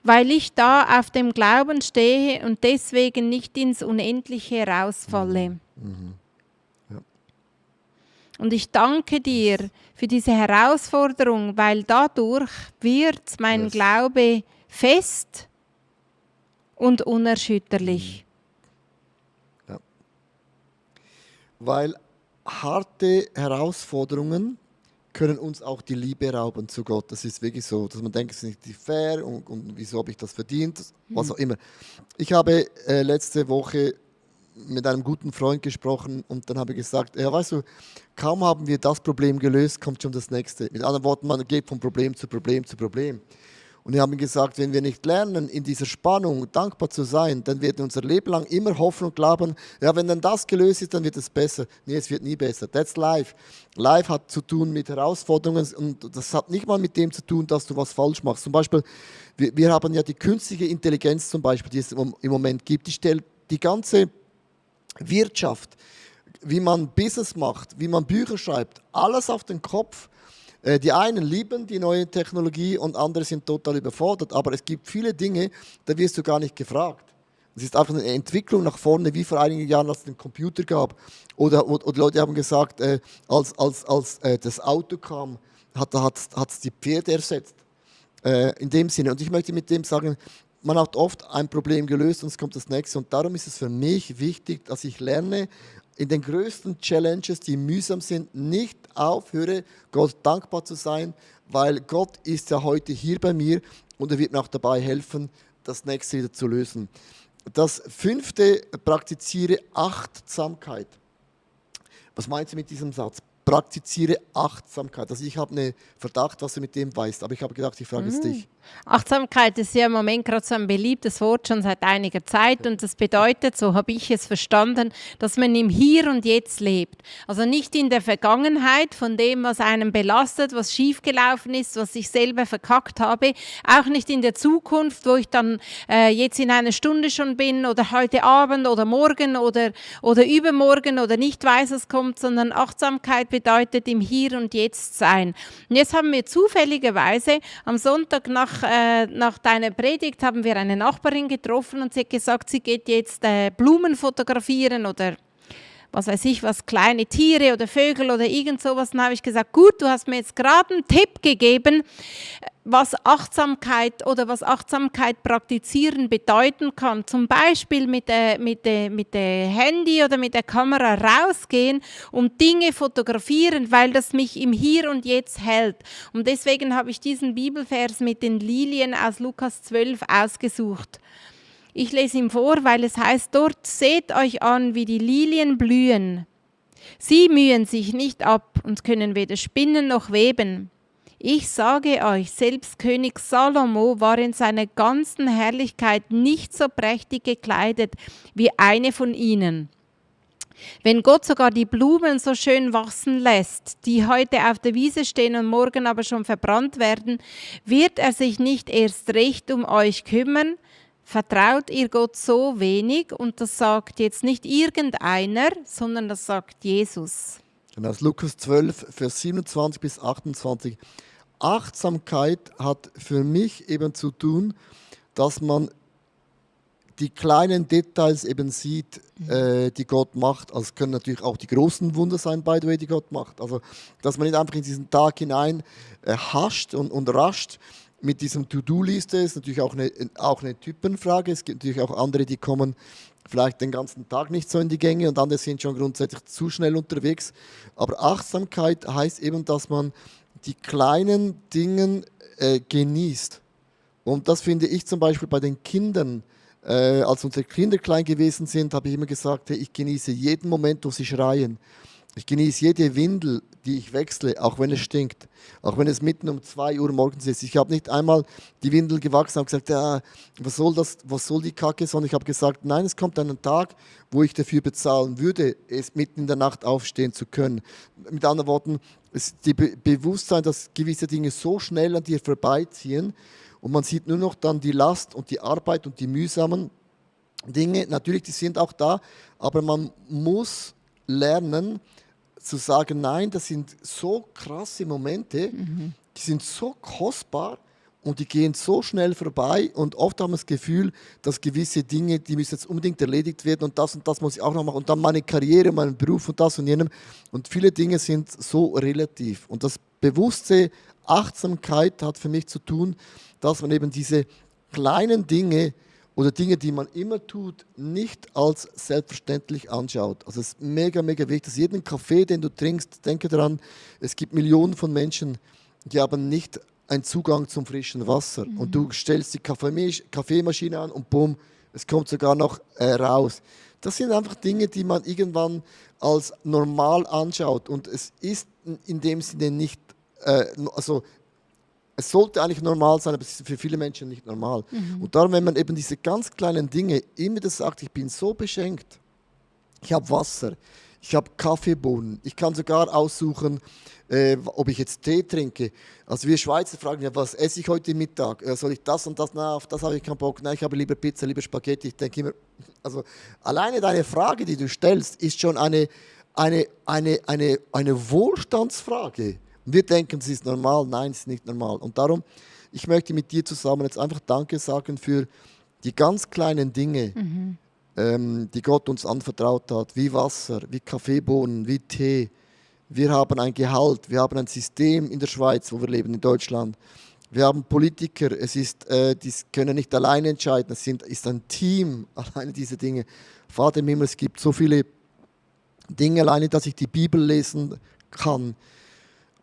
weil ich da auf dem Glauben stehe und deswegen nicht ins Unendliche herausfalle. Ja. Und ich danke dir für diese Herausforderung, weil dadurch wird mein Glaube fest und unerschütterlich. Ja. Weil harte Herausforderungen können uns auch die Liebe rauben zu Gott. Das ist wirklich so, dass man denkt, es ist nicht fair und wieso habe ich das verdient, was auch immer. Ich habe letzte Woche mit einem guten Freund gesprochen und dann habe ich gesagt, ja, weißt du, kaum haben wir das Problem gelöst, kommt schon das nächste. Mit anderen Worten, man geht von Problem zu Problem zu Problem. Und ich habe ihm gesagt, wenn wir nicht lernen, in dieser Spannung dankbar zu sein, dann wird unser Leben lang immer hoffen und glauben, ja, wenn dann das gelöst ist, dann wird es besser. Nee, es wird nie besser. That's life. Life hat zu tun mit Herausforderungen und das hat nicht mal mit dem zu tun, dass du was falsch machst. Zum Beispiel, wir haben ja die künstliche Intelligenz zum Beispiel, die es im Moment gibt, die stellt die ganze Wirtschaft, wie man Business macht, wie man Bücher schreibt, alles auf den Kopf. Die einen lieben die neue Technologie und andere sind total überfordert, aber es gibt viele Dinge, da wirst du gar nicht gefragt. Es ist einfach eine Entwicklung nach vorne, wie vor einigen Jahren, als es den Computer gab. Oder Leute haben gesagt, als das Auto kam, hat es die Pferde ersetzt. In dem Sinne. Und ich möchte mit dem sagen, man hat oft ein Problem gelöst und es kommt das nächste. Und darum ist es für mich wichtig, dass ich lerne, in den größten Challenges, die mühsam sind, nicht aufhöre, Gott dankbar zu sein, weil Gott ist ja heute hier bei mir und er wird mir auch dabei helfen, das nächste wieder zu lösen. Das 5. praktiziere Achtsamkeit. Was meinst du mit diesem Satz? Praktiziere Achtsamkeit. Also ich habe einen Verdacht, was du mit dem weißt, aber ich habe gedacht, ich frage es dich. Achtsamkeit ist ja im Moment gerade so ein beliebtes Wort schon seit einiger Zeit und das bedeutet, so habe ich es verstanden, dass man im Hier und Jetzt lebt. Also nicht in der Vergangenheit von dem, was einen belastet, was schiefgelaufen ist, was ich selber verkackt habe, auch nicht in der Zukunft, wo ich dann jetzt in einer Stunde schon bin oder heute Abend oder morgen oder übermorgen oder nicht weiß, was kommt, sondern Achtsamkeit bedeutet im Hier und Jetzt sein. Und jetzt haben wir zufälligerweise am Sonntag nach deiner Predigt haben wir eine Nachbarin getroffen und sie hat gesagt, sie geht jetzt Blumen fotografieren oder was weiß ich was, kleine Tiere oder Vögel oder irgend sowas. Dann habe ich gesagt, gut, du hast mir jetzt gerade einen Tipp gegeben, was Achtsamkeit praktizieren bedeuten kann. Zum Beispiel mit der Handy oder mit der Kamera rausgehen und Dinge fotografieren, weil das mich im Hier und Jetzt hält. Und deswegen habe ich diesen Bibelvers mit den Lilien aus Lukas 12 ausgesucht. Ich lese ihn vor, weil es heißt dort, seht euch an, wie die Lilien blühen. Sie mühen sich nicht ab und können weder spinnen noch weben. Ich sage euch, selbst König Salomo war in seiner ganzen Herrlichkeit nicht so prächtig gekleidet wie eine von ihnen. Wenn Gott sogar die Blumen so schön wachsen lässt, die heute auf der Wiese stehen und morgen aber schon verbrannt werden, wird er sich nicht erst recht um euch kümmern? Vertraut ihr Gott so wenig? Und das sagt jetzt nicht irgendeiner, sondern das sagt Jesus. Aus Lukas 12, Vers 27 bis 28. Achtsamkeit hat für mich eben zu tun, dass man die kleinen Details eben sieht, die Gott macht. Also es können natürlich auch die großen Wunder sein, by the way, die Gott macht. Also dass man nicht einfach in diesen Tag hinein hascht und rascht. Mit diesem To-Do-Liste ist natürlich auch eine Typenfrage. Es gibt natürlich auch andere, die kommen vielleicht den ganzen Tag nicht so in die Gänge und andere sind schon grundsätzlich zu schnell unterwegs. Aber Achtsamkeit heißt eben, dass man die kleinen Dinge genießt. Und das finde ich zum Beispiel bei den Kindern. Als unsere Kinder klein gewesen sind, habe ich immer gesagt, hey, ich genieße jeden Moment, wo sie schreien. Ich genieße jede Windel, die ich wechsle, auch wenn es stinkt. Auch wenn es mitten um 2 Uhr morgens ist. Ich habe nicht einmal die Windel gewachsen und gesagt, ja, was soll die Kacke, sondern ich habe gesagt, nein, es kommt ein Tag, wo ich dafür bezahlen würde, es mitten in der Nacht aufstehen zu können. Mit anderen Worten, es ist das Bewusstsein, dass gewisse Dinge so schnell an dir vorbeiziehen und man sieht nur noch dann die Last und die Arbeit und die mühsamen Dinge. Natürlich, die sind auch da, aber man muss lernen, zu sagen, nein, das sind so krasse Momente, die sind so kostbar und die gehen so schnell vorbei und oft haben wir das Gefühl, dass gewisse Dinge, die müssen jetzt unbedingt erledigt werden und das muss ich auch noch machen und dann meine Karriere, meinen Beruf und das und jenem. Und viele Dinge sind so relativ. Und das bewusste Achtsamkeit hat für mich zu tun, dass man eben diese kleinen Dinge oder Dinge, die man immer tut, nicht als selbstverständlich anschaut. Also es ist mega, mega wichtig, dass jeden Kaffee, den du trinkst, denke daran, es gibt Millionen von Menschen, die haben nicht einen Zugang zum frischen Wasser. Und du stellst die Kaffeemaschine an und bumm, es kommt sogar noch raus. Das sind einfach Dinge, die man irgendwann als normal anschaut. Und es ist in dem Sinne nicht, also es sollte eigentlich normal sein, aber es ist für viele Menschen nicht normal. Und darum, wenn man eben diese ganz kleinen Dinge immer das sagt, ich bin so beschenkt, ich habe Wasser, ich habe Kaffeebohnen, ich kann sogar aussuchen, ob ich jetzt Tee trinke. Also wir Schweizer fragen ja, was esse ich heute Mittag? Soll ich das und das? Nein, auf das habe ich keinen Bock. Nein, ich habe lieber Pizza, lieber Spaghetti. Ich denke immer, also alleine deine Frage, die du stellst, ist schon eine Wohlstandsfrage. Wir denken, es ist normal. Nein, es ist nicht normal. Und darum, ich möchte mit dir zusammen jetzt einfach Danke sagen für die ganz kleinen Dinge, die Gott uns anvertraut hat, wie Wasser, wie Kaffeebohnen, wie Tee. Wir haben ein Gehalt, wir haben ein System in der Schweiz, wo wir leben, in Deutschland. Wir haben Politiker, die können nicht alleine entscheiden, ist ein Team, alleine diese Dinge. Vater im Himmel, es gibt so viele Dinge, alleine, dass ich die Bibel lesen kann,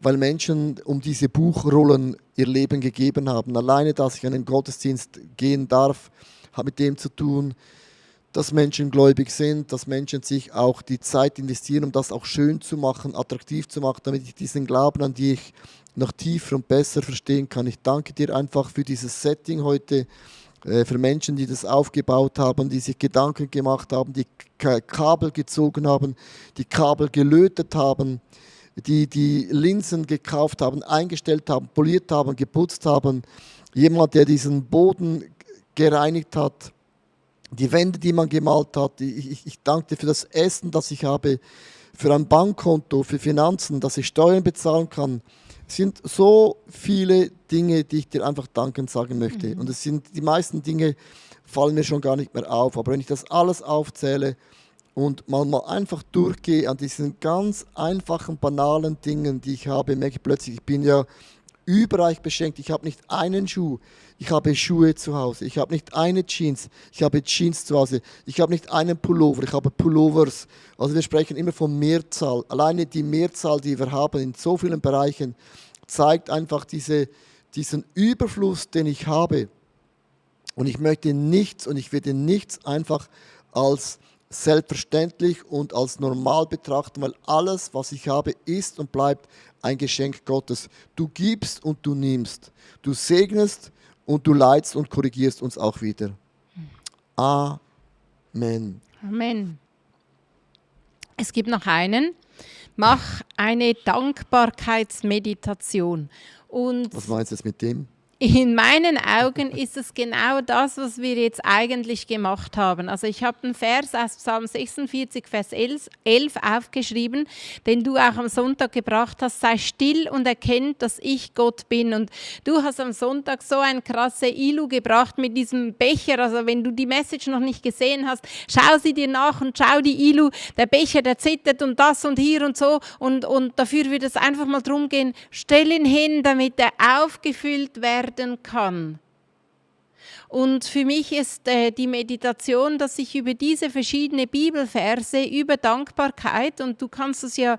weil Menschen um diese Buchrollen ihr Leben gegeben haben. Alleine, dass ich an den Gottesdienst gehen darf, hat mit dem zu tun, dass Menschen gläubig sind, dass Menschen sich auch die Zeit investieren, um das auch schön zu machen, attraktiv zu machen, damit ich diesen Glauben an dich noch tiefer und besser verstehen kann. Ich danke dir einfach für dieses Setting heute, für Menschen, die das aufgebaut haben, die sich Gedanken gemacht haben, die Kabel gezogen haben, die Kabel gelötet haben, die Linsen gekauft haben, eingestellt haben, poliert haben, geputzt haben. Jemand, der diesen Boden gereinigt hat, die Wände, die man gemalt hat. Ich danke dir für das Essen, das ich habe, für ein Bankkonto, für Finanzen, dass ich Steuern bezahlen kann. Es sind so viele Dinge, die ich dir einfach danken sagen möchte. Und es sind die meisten Dinge, fallen mir schon gar nicht mehr auf. Aber wenn ich das alles aufzähle und mal einfach durchgehe an diesen ganz einfachen, banalen Dingen, die ich habe, merke ich plötzlich, ich bin ja überreich beschenkt. Ich habe nicht einen Schuh, ich habe Schuhe zu Hause. Ich habe nicht eine Jeans, ich habe Jeans zu Hause. Ich habe nicht einen Pullover, ich habe Pullovers. Also wir sprechen immer von Mehrzahl. Alleine die Mehrzahl, die wir haben in so vielen Bereichen, zeigt einfach diesen Überfluss, den ich habe. Und ich möchte nichts und ich werde nichts einfach als selbstverständlich und als normal betrachten, weil alles, was ich habe, ist und bleibt ein Geschenk Gottes. Du gibst und du nimmst. Du segnest und du leitest und korrigierst uns auch wieder. Amen. Amen. Es gibt noch einen. Mach eine Dankbarkeitsmeditation. Und Was meinst du jetzt mit dem? in meinen Augen ist es genau das, was wir jetzt eigentlich gemacht haben. Also ich habe einen Vers aus Psalm 46, Vers 11 aufgeschrieben, den du auch am Sonntag gebracht hast. Sei still und erkennt, dass ich Gott bin. Und du hast am Sonntag so ein krasse Ilu gebracht mit diesem Becher. Also wenn du die Message noch nicht gesehen hast, schau sie dir nach und schau die Ilu. Der Becher, der zittert und das und hier und so. Und dafür wird es einfach mal drum gehen, stell ihn hin, damit er aufgefüllt werden kann. Und für mich ist die Meditation, dass ich über diese verschiedenen Bibelverse, über Dankbarkeit, und du kannst es ja,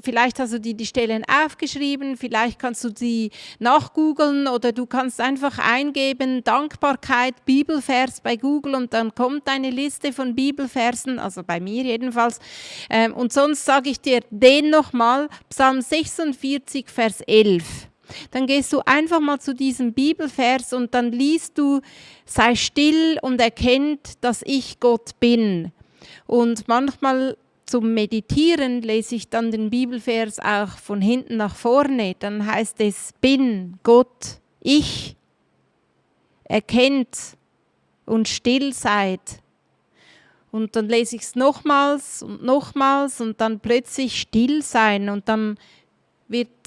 vielleicht hast du die Stellen aufgeschrieben, vielleicht kannst du die nachgoogeln oder du kannst einfach eingeben, Dankbarkeit, Bibelvers bei Google und dann kommt eine Liste von Bibelversen, also bei mir jedenfalls. Und sonst sage ich dir den nochmal, Psalm 46, Vers 11. Dann gehst du einfach mal zu diesem Bibelvers und dann liest du, sei still und erkennt, dass ich Gott bin. Und manchmal zum Meditieren lese ich dann den Bibelvers auch von hinten nach vorne. Dann heißt es, bin Gott, ich, erkennt und still seid. Und dann lese ich es nochmals und dann plötzlich still sein und dann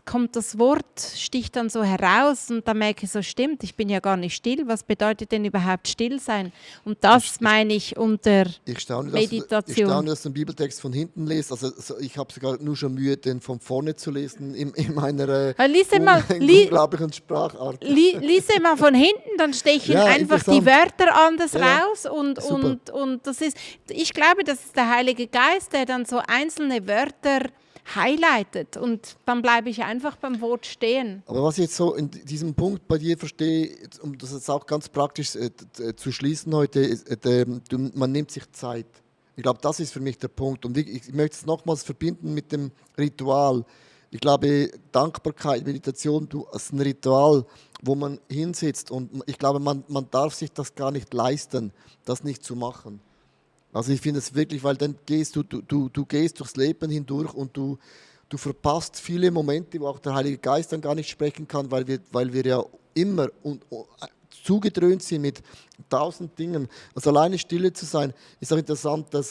kommt das Wort, sticht dann so heraus und dann merke ich so, stimmt, ich bin ja gar nicht still. Was bedeutet denn überhaupt still sein? Und das meine ich unter Meditation. Ich staune, dass du den Bibeltext von hinten liest. Also ich habe sogar nur schon Mühe, den von vorne zu lesen in meiner unglaublichen Sprachart. Lies mal von hinten, dann stechen einfach die Wörter anders raus und das ist, ich glaube, das ist der Heilige Geist, der dann so einzelne Wörter highlightet und dann bleibe ich einfach beim Wort stehen. Aber was ich jetzt so in diesem Punkt bei dir verstehe, um das jetzt auch ganz praktisch zu schließen heute, ist, man nimmt sich Zeit. Ich glaube, das ist für mich der Punkt. Und ich möchte es nochmals verbinden mit dem Ritual. Ich glaube, Dankbarkeit, Meditation, ist ein Ritual, wo man hinsitzt. Und ich glaube, man darf sich das gar nicht leisten, das nicht zu machen. Also ich finde es wirklich, weil dann gehst du gehst durchs Leben hindurch und du verpasst viele Momente, wo auch der Heilige Geist dann gar nicht sprechen kann, weil wir ja immer zugedröhnt sind mit 1000 Dingen. Also alleine Stille zu sein, ist auch interessant, dass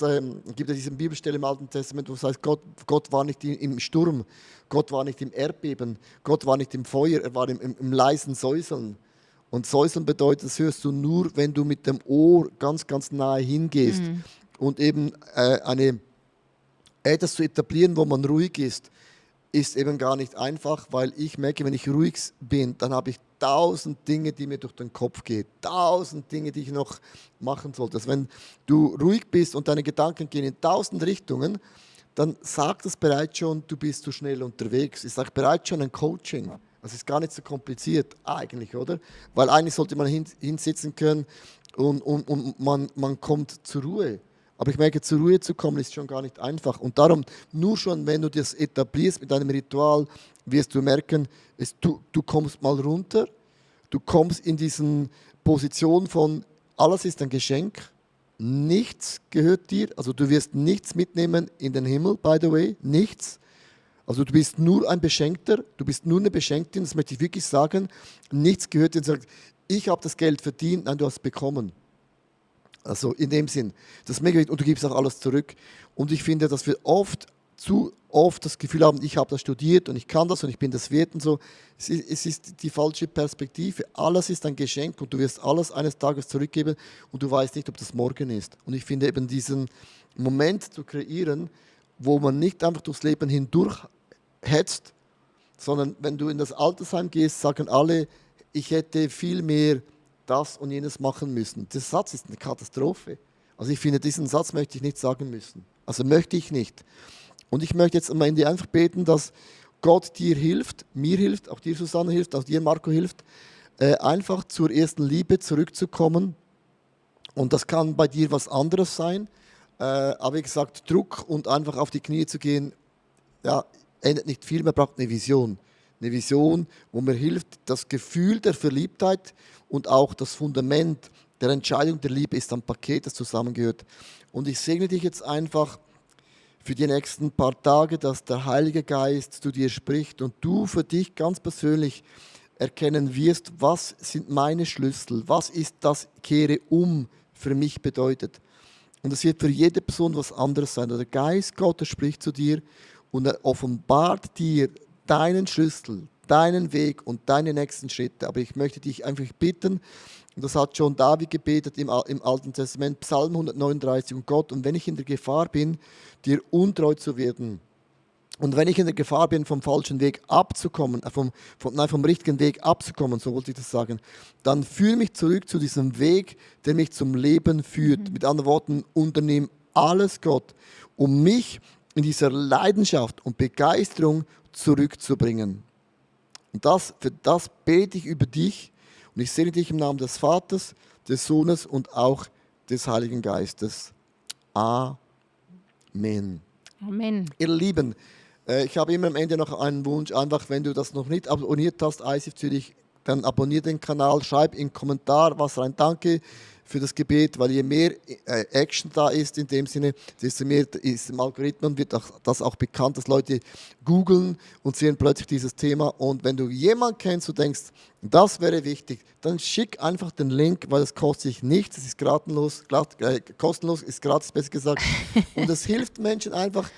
gibt ja diese Bibelstelle im Alten Testament, wo es heißt, Gott war nicht im Sturm, Gott war nicht im Erdbeben, Gott war nicht im Feuer, er war im leisen Säuseln. Und Säuseln bedeutet, das hörst du nur, wenn du mit dem Ohr ganz, ganz nahe hingehst. Und eben etwas zu etablieren, wo man ruhig ist eben gar nicht einfach, weil ich merke, wenn ich ruhig bin, dann habe ich 1000 Dinge, die mir durch den Kopf gehen. 1000 Dinge, die ich noch machen sollte. Also wenn du ruhig bist und deine Gedanken gehen in 1000 Richtungen, dann sagt das bereits schon, du bist zu schnell unterwegs. Ich sage bereits schon ein Coaching. Das ist gar nicht so kompliziert eigentlich, oder? Weil eigentlich sollte man hinsitzen können und man kommt zur Ruhe. Aber ich merke, zur Ruhe zu kommen ist schon gar nicht einfach. Und darum, nur schon, wenn du das etablierst mit einem Ritual, wirst du merken, du kommst mal runter, du kommst in diese Position von, alles ist ein Geschenk, nichts gehört dir, also du wirst nichts mitnehmen in den Himmel, by the way, nichts. Also du bist nur ein Beschenkter, du bist nur eine Beschenktin, das möchte ich wirklich sagen. Nichts gehört dir und sagt, ich habe das Geld verdient, nein, du hast es bekommen. Also in dem Sinn, das ist mega wichtig und du gibst auch alles zurück. Und ich finde, dass wir zu oft das Gefühl haben, ich habe das studiert und ich kann das und ich bin das wert und so. Es ist die falsche Perspektive. Alles ist ein Geschenk und du wirst alles eines Tages zurückgeben und du weißt nicht, ob das morgen ist. Und ich finde eben diesen Moment zu kreieren, wo man nicht einfach durchs Leben hindurch hetzt, sondern wenn du in das Altersheim gehst, sagen alle, ich hätte viel mehr das und jenes machen müssen. Der Satz ist eine Katastrophe. Also ich finde, diesen Satz möchte ich nicht sagen müssen. Also möchte ich nicht. Und ich möchte jetzt am Ende einfach beten, dass Gott dir hilft, mir hilft, auch dir Susanne hilft, auch dir Marco hilft, einfach zur ersten Liebe zurückzukommen. Und das kann bei dir was anderes sein. Aber wie gesagt, Druck und einfach auf die Knie zu gehen, ja, ändert nicht viel, man braucht eine Vision. Eine Vision, wo mir hilft, das Gefühl der Verliebtheit und auch das Fundament der Entscheidung der Liebe ist ein Paket, das zusammengehört. Und ich segne dich jetzt einfach für die nächsten paar Tage, dass der Heilige Geist zu dir spricht und du für dich ganz persönlich erkennen wirst, was sind meine Schlüssel, was ist das Kehre um für mich bedeutet. Und es wird für jede Person was anderes sein. Der Geist Gottes spricht zu dir und er offenbart dir deinen Schlüssel, deinen Weg und deine nächsten Schritte. Aber ich möchte dich einfach bitten, und das hat schon David gebetet im Alten Testament, Psalm 139, und Gott, und wenn ich in der Gefahr bin, dir untreu zu werden, und wenn ich in der Gefahr bin, vom falschen Weg abzukommen, vom richtigen Weg abzukommen, so wollte ich das sagen, dann führe mich zurück zu diesem Weg, der mich zum Leben führt. Mit anderen Worten, unternimm alles, Gott, um mich in dieser Leidenschaft und Begeisterung zurückzubringen. Und für das bete ich über dich und ich segne dich im Namen des Vaters, des Sohnes und auch des Heiligen Geistes. Amen. Amen. Ihr Lieben, ich habe immer am Ende noch einen Wunsch, einfach wenn du das noch nicht abonniert hast, ICF Zürich, dann abonniere den Kanal, schreib in den Kommentar was rein, danke für das Gebet, weil je mehr Action da ist in dem Sinne, desto mehr ist im Algorithmus, wird das auch bekannt, dass Leute googeln und sehen plötzlich dieses Thema. Und wenn du jemanden kennst, du denkst, das wäre wichtig, dann schick einfach den Link, weil das kostet sich nichts, es ist kostenlos, ist gratis besser gesagt. Und es hilft Menschen einfach,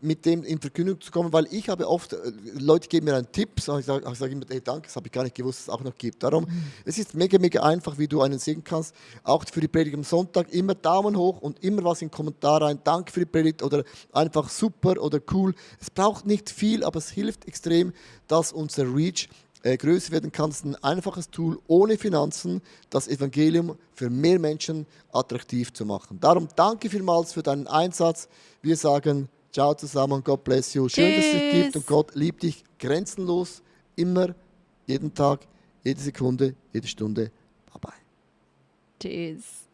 mit dem in Verkündigung zu kommen, weil ich habe oft, Leute geben mir einen Tipp, und ich sage immer, hey, danke, das habe ich gar nicht gewusst, dass es auch noch gibt. Darum, es ist mega, mega einfach, wie du einen sehen kannst, auch für die Predigt am Sonntag, immer Daumen hoch und immer was in den Kommentar rein, danke für die Predigt oder einfach super oder cool. Es braucht nicht viel, aber es hilft extrem, dass unser Reach größer werden kann. Es ist ein einfaches Tool ohne Finanzen, das Evangelium für mehr Menschen attraktiv zu machen. Darum danke vielmals für deinen Einsatz. Wir sagen ciao zusammen, God bless you. Schön, dass es dich gibt und Gott liebt dich grenzenlos, immer, jeden Tag, jede Sekunde, jede Stunde. Bye bye. Tschüss.